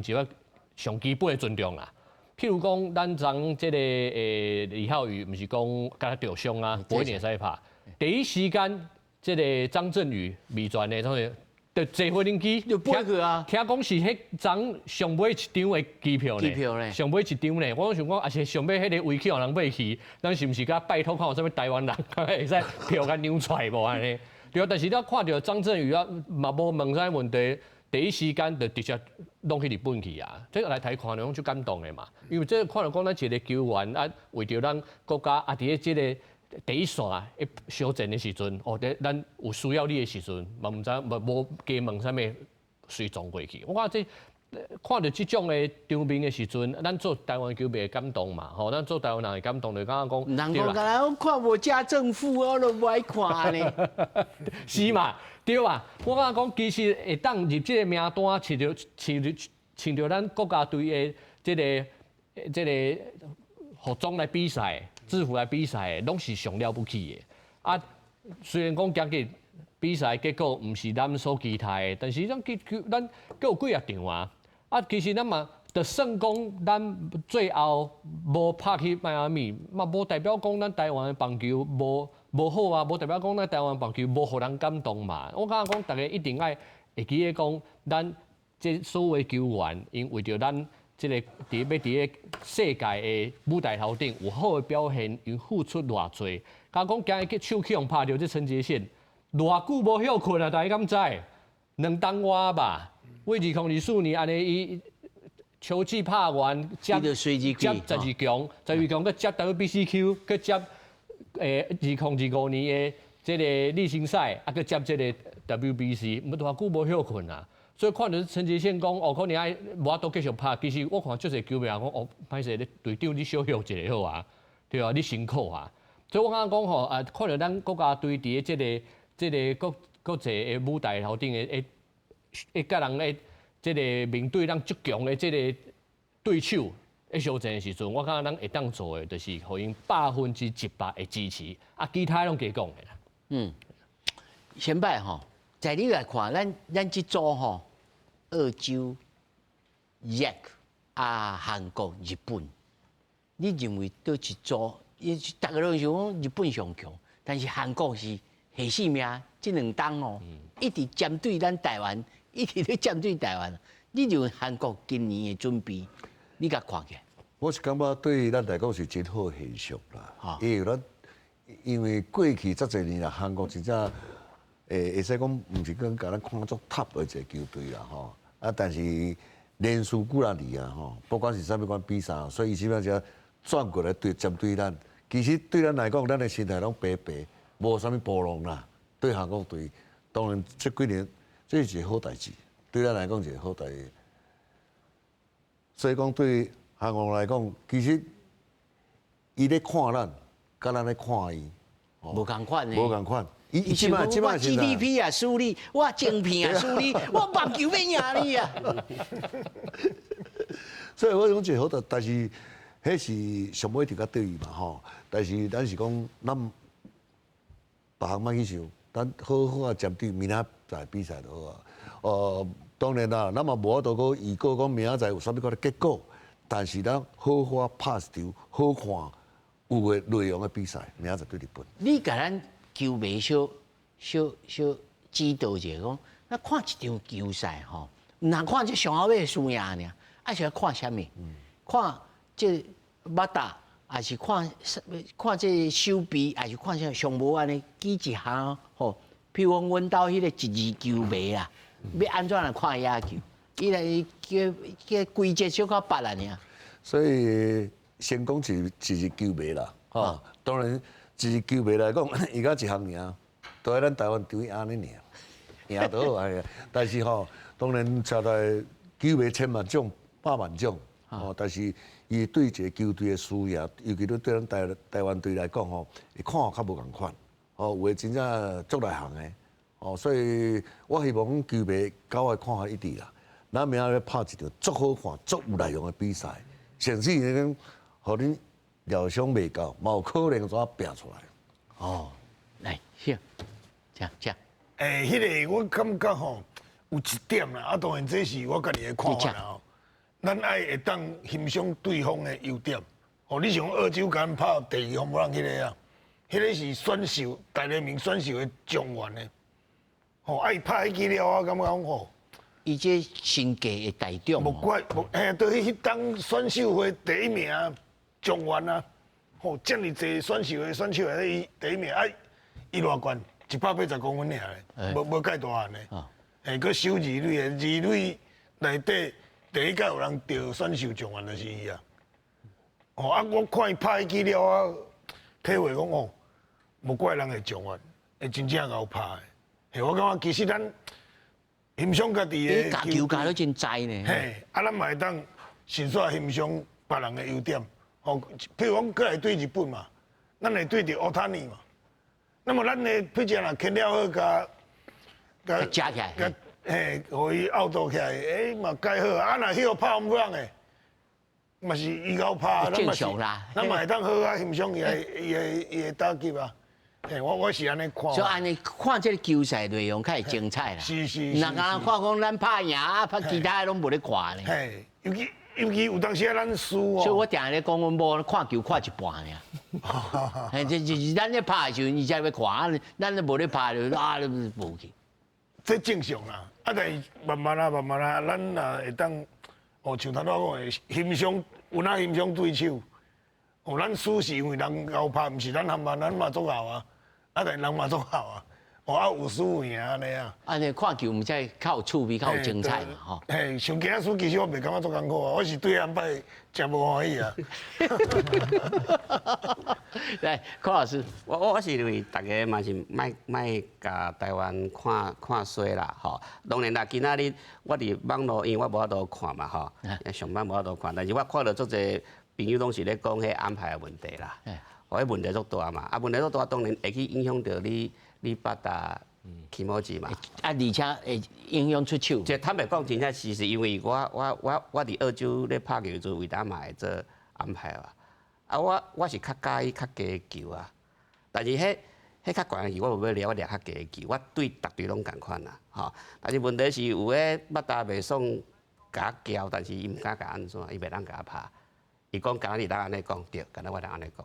𪜶一個上基本的尊重啦。譬如講，咱昨這个李浩宇，毋是講敢若著傷啊，無一定會使拍。第一時間，這个張振宇味全的，創啥？就坐飛機就飛去啊！聽講是彼昨上尾一張的機票呢，機票呢？上尾一張呢？我想講，抑是上尾彼个位去予人買去，咱是毋是共拜託看有啥物台灣人，會使票共讓出來無按呢？對啊，但是你看著張振宇啊，嘛無問啥問題，第一時間就直接攏去日本去啊！這個來睇看著攏足感動的嘛，因為這個看著講咱一個球員啊，為著咱國家啊，佇咧這个第一線咧相戰的時陣，哦，咱有需要你的時陣，嘛毋知無無加問啥物，隨撞過去。我感覺這看著這種的場面的時陣，咱做台灣球迷會感動嘛，吼，咱做台灣人會感動，就感覺講，人講敢若看無家政婦，我都無愛看呢。是嘛？對啊，我感覺講其實會當入這个名單，穿著穿著穿著咱國家隊的這个這个服裝來比賽。制服來比賽，攏是上了不起的。啊，雖然講今日比賽結果毋是咱所期待的，但是咱結咱閣有幾仔場啊。啊，其實咱嘛，就算講咱最後無拍去邁阿密，嘛無代表講咱台灣的棒球無無好啊，無代表講咱台灣棒球無予人感動嘛。我感覺講，逐家一定愛會記得講，咱這所有球員，𪜶為著咱這个佇欲佇咧世界的舞台頭頂有好的表現，𪜶付出偌濟。敢講今日去手去予拍著這陳傑憲，偌久無歇睏啊？大家敢知？兩冬外吧。為2024年按呢，伊球季拍完，接接十二強，十二強閣接 WBCQ，閣接2025年的這个例行賽，啊，閣接這个 WBC，毋偌久無歇睏啊。所以看著陳傑憲講，哦，可能愛無法度繼續拍。其實我看足濟球迷講，哦，歹勢，你隊長你小歇一下好啊，對啊，你辛苦啊。所以我感覺講吼，啊，看著咱國家隊佇咧這个這个國國際的舞台頭頂的會會共人會這个面對咱足強的這个對手咧相戰的時陣，我感覺咱會當做的就是予𪜶100%的支持，啊，其他攏加講的啦。先擺吼，在你來看，咱這組吼，澳洲、捷啊、韓國、日本，你認為佗一組？伊逐家攏想講日本上強，但是韓國是下死命，這兩冬哦，一直針對咱台灣，一直咧針對台灣。你認為韓國今年的準備，你共看起來？我是感覺對咱來講是真好現象啦，因為咱因為過去遮濟年啦，韓國真正會使講毋是講共咱看做 top 的一个球隊啦吼，啊，但是連續幾若年啊吼，不管是啥物款比賽，所以伊這擺才轉過來對針對咱。其實對咱來講，咱的心態攏平平，無啥物波浪啦。對韓國隊，當然這幾年這是一个好代誌，對咱來講是一个好代誌。所以講對韓國來講，其實伊咧看咱，佮咱咧看伊，無仝款呢。無仝款。伊這擺我 GDP 也輸你，我晶片也輸你，我棒球欲贏你啊！所以我講一個好代，但是彼是上尾就較對伊嘛吼。但是咱是講，咱別項莫去想，咱好好啊針對明仔載比賽就好啊。當然啦，咱嘛無法度閣預告講明仔載有啥物款的結果，但是咱好好啊拍一場好看有的內容的比賽，明仔載對日本。你共咱球迷小小小指導一下講，咱看一場球賽吼，毋通看這上後尾輸贏爾，啊是愛看啥物？看這バッ還是看看這手臂，還是看啥？上無按呢舉一項吼，譬如講阮兜彼个一日球迷啦，欲按怎來看野球？伊來叫叫規則小可捌啊爾。所以先講一一日球迷啦，吼，當然一日球迷來講，伊敢一項爾，都喺咱台灣隊按呢爾，贏就好啊。但是吼，當然車內球迷千萬種、百萬種，吼，但是伊對一个球隊的輸贏，尤其對咱台灣隊來講吼，會看較無仝款，吼，有的真正足內行的，哦，所以我希望球迷佮我的看法一致啦。咱明仔欲拍一場足好看、足有內容的比賽，甚至講，予恁料想袂到，嘛有可能怎拚出來。哦，來，請，請請。欸，彼个我感覺吼，有一點啦，啊，當然這是我家己的看法啦吼。咱愛會當欣賞對方的優點。哦，你像澳洲共咱拍第二紅人彼个啊，彼个是選秀大聯盟選秀的狀元的。吼，啊，伊拍彼支了，我感覺講吼，伊這身價會大漲。無怪，無嘿，對，彼當選秀會第一名狀元啊，吼，遮爾濟選秀的選手內底伊第一名，啊，伊偌懸，180公分爾咧，無蓋大漢的，嘿，閣守二壘的，二壘內底第一屆有人得選秀狀元就是伊啊。哦，啊，我看伊拍彼支了，我體會講哦，無怪人會狀元，會真正𠢕拍的。嘿，我感覺其實咱欣賞家己的教球教得真知呢。嘿，啊，咱嘛會當順紲欣賞別人的優點。吼，譬如講，閣來對日本嘛，咱會對著大谷嘛。那麼咱的 pitcher 若牽了好，共共加起來，嘿，予伊 out 起來，欸嘛蓋好。啊，若彼個拍 home run 的，嘛是伊𠢕拍，咱嘛是，咱嘛會當好好欣賞伊的打擊啊。嘿，我是按呢看。所以按呢看這个球賽內容較會精彩啦。是是。若干看講咱拍贏啊，拍其他的攏無咧看呢。嘿，尤其有當時啊，咱輸哦。所以我定定咧講，阮某看球看一半爾。嘿，這咱咧拍的時陣，伊才欲看，咱咧無咧拍就啊，無去。這正常啦，啊，但是慢慢啊，慢慢啊，咱若會當，哦，像頭拄仔講的，欣賞有哪欣賞對手，哦，咱輸是因為人𠢕拍，毋是咱含慢，咱嘛足𠢕啊，啊，但是人嘛足𠢕啊，哦，啊有輸有贏按呢啊。按呢看球毋才較有趣味，較有精彩嘛，吼。嘿，像今仔輸，其實我袂感覺足艱苦啊，我是對安擺誠無歡喜啊。來，柯老師，我是認為逐家嘛是莫莫共台灣看看衰啦，吼。當然啦，今仔日我佇網路，因為我無法度看嘛，吼，上班無法度看，但是我看著足濟朋友攏是咧講彼安排的問題啦。哦，彼問題足大嘛，啊問題足大，當然會去影響著你你巴達気持ち嘛。啊，而且會影響出手。這坦白講，真正是因為我佇澳洲咧拍球時，維達嘛會做安排啊。啊，我是較佮意較低的球啊，但是彼較懸的球我無欲掠，我掠較低的球，我對逐隊攏仝款啦，吼。但是問題是有的腹焦袂爽，共我撬，但是伊毋敢共按怎，伊袂當共我拍。伊講敢若你當按呢講對，敢若我當按呢講，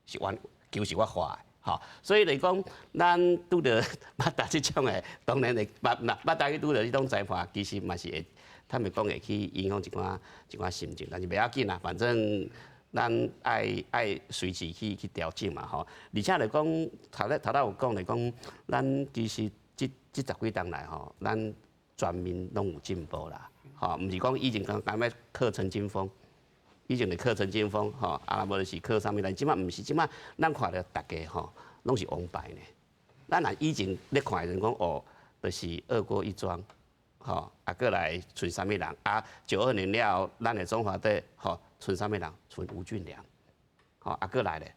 是阮球是我畫的，吼。所以來講，咱拄著腹焦這種的，當然會捌若腹焦去拄著這種裁判，其實嘛是會坦白講會去影響一寡心情，但是袂要緊啦，反正咱愛隨時去調整嘛，吼。而且來講，頭拄有講來講，咱其實這十幾冬來吼，咱全面攏有進步啦，吼，毋是講以前講敢欲靠陳金鋒，以前就靠陳金鋒，吼，啊，無就是靠啥物，但這馬毋是，這馬咱看著逐家吼，攏是王牌呢。咱若以前咧看的陣講哦，就是二郭一莊，吼，啊，閣來賰啥物人？啊，92年了後，咱的中華隊，吼，賰啥物人？賰吳俊良，吼，啊，閣來咧。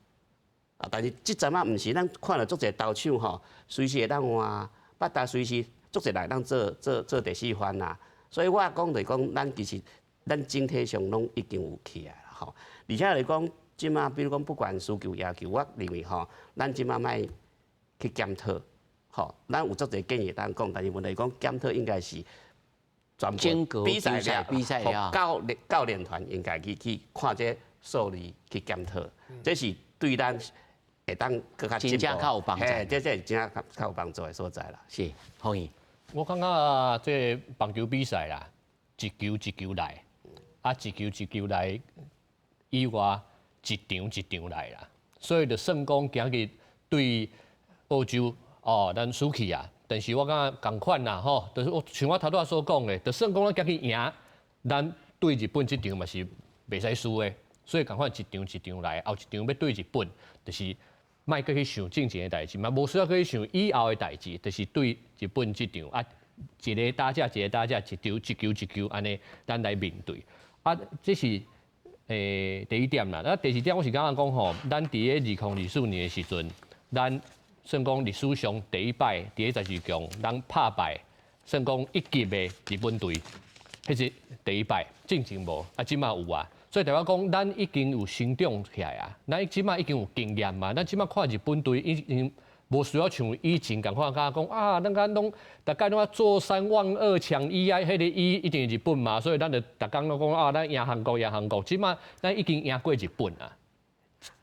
啊，但是這陣仔毋是，咱看著足濟投手吼，隨時會當換，腹焦隨時足濟人會當做第四番啊。所以我講就是講，咱其實咱整體上攏已經有起來啦，吼。而且來講，這馬比如講，不管輸球贏球，我認為吼，咱這馬莫去檢討，吼，咱有足濟建議當講，但是問題講檢討應該是全部比賽了，比賽了，教練團應該去看這數字去檢討，這是對咱會當閣較真正較有幫助，這是真正較有幫助的所在啦。是，歡迎。我感覺這棒球比賽啦，一球一球來，啊，一球一球來以外，一場一場來啦。所以就算講今日對澳洲哦，咱輸去啊，但是我感覺仝款啦吼，就是我像我頭拄仔所講的，就算講咱今日贏，咱對日本這場嘛是袂使輸的，所以仝款一場一場來，後一場欲對日本，就是莫閣去想進前的代誌嘛，無需要閣去想以後的代誌，就是對日本這場啊，一个打者一个打者，一場一球一球按呢，咱來面對。啊，這是第一點啦。啊，第二點我是感覺講吼，咱佇咧2024年的時陣，咱算講歷史上第一擺佇咧十二強，咱拍敗算講一級的日本隊，彼是第一擺，進前無，啊，這馬有啊。所以代表講，咱已經有成長起來啊，咱這馬已經有經驗嘛，咱這馬看日本隊已經無需要像以前仝款，敢講啊，咱敢攏逐擺攏啊坐三望二搶一啊，彼个一一定是日本嘛，所以咱就逐工攏講啊，咱贏韓國贏韓國，這馬咱已經贏過日本啊。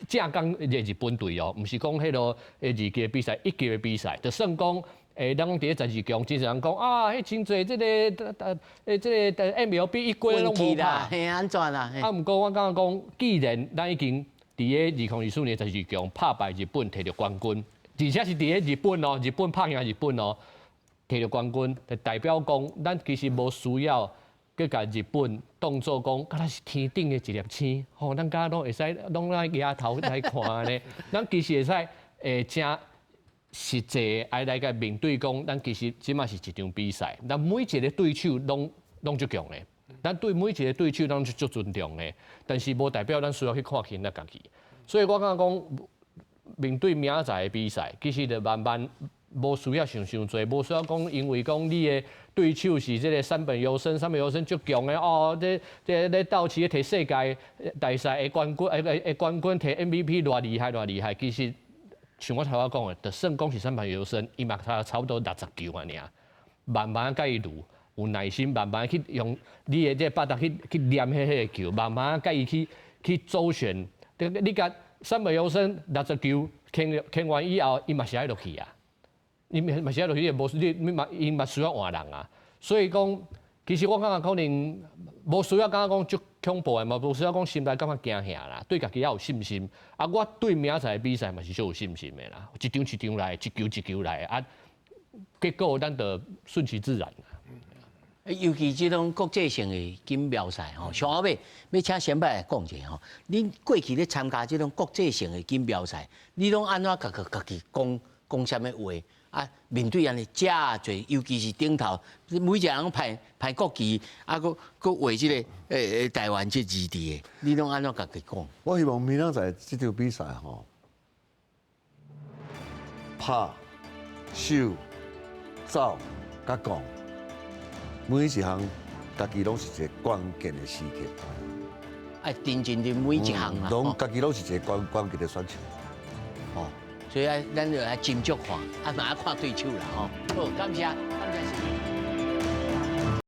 正港的日本隊哦，毋是講彼个二級的比賽，一級的比賽，就算講，咱講佇咧十二強，真濟人講啊，彼真濟這个，這个 MLB 一季攏無拍，嘿，按怎啦？啊，毋過我感覺講，既然咱已經佇咧2024年十二強拍敗日本，摕著冠軍，而且是佇咧日本哦，日本拍贏日本哦，摕著冠軍，就代表講，咱其實無需要閣共日本當做講，敢若是天頂的一粒星，吼，咱敢若攏會使攏來額頭來看呢。咱其實會使誠實際愛來共面對講，咱其實這馬是一場比賽，咱每一个對手攏足強的，咱對每一个對手攏足尊重的，但是無代表咱需要去看輕咱家己。所以我感覺講，面對明仔載的比賽，其實就慢慢無需要想傷濟，無需要講，因為講你的對手是這个山本由伸，山本由伸足強的哦，這咧道奇摕世界大賽的冠軍，冠軍摕 MVP 偌厲害偌厲害，其實像我頭仔講的，就算講是山本由伸，伊嘛差不多60球爾，慢慢共伊攄，有耐心，慢慢去用你的這个腹焦去黏彼个球，慢慢共伊去周旋。你共山本由伸60球牽完以後，伊嘛是愛落去啊。伊嘛是愛落去，無你嘛伊嘛需要換人啊。所以講，其實我感覺可能無需要感覺講足恐怖的嘛，無需要講心內感覺驚嚇啦，對家己也有信心。啊，我對明仔載的比賽嘛是足有信心的啦，一場一場來，一球一球來啊。結果咱就順其自然。尤其這種國際性的錦標賽吼，上後尾欲請先輩來講一下吼。恁過去咧參加這種國際性的錦標賽，你攏按怎共家己講講啥物話？啊，面對按呢遮濟，尤其是頂頭，每一個人派派國旗，啊，閣閣畫這个台灣這字佇的，你攏按怎共家己講？我希望明仔載這場比賽吼，拍、守、走佮講，每一項家己攏是一個關鍵的時刻。愛認真佇每一項啦。攏家己攏是一個關鍵的選手。哦，所以啊，咱就來斟酌看，啊嘛愛看對手啦吼。好，感謝，感謝。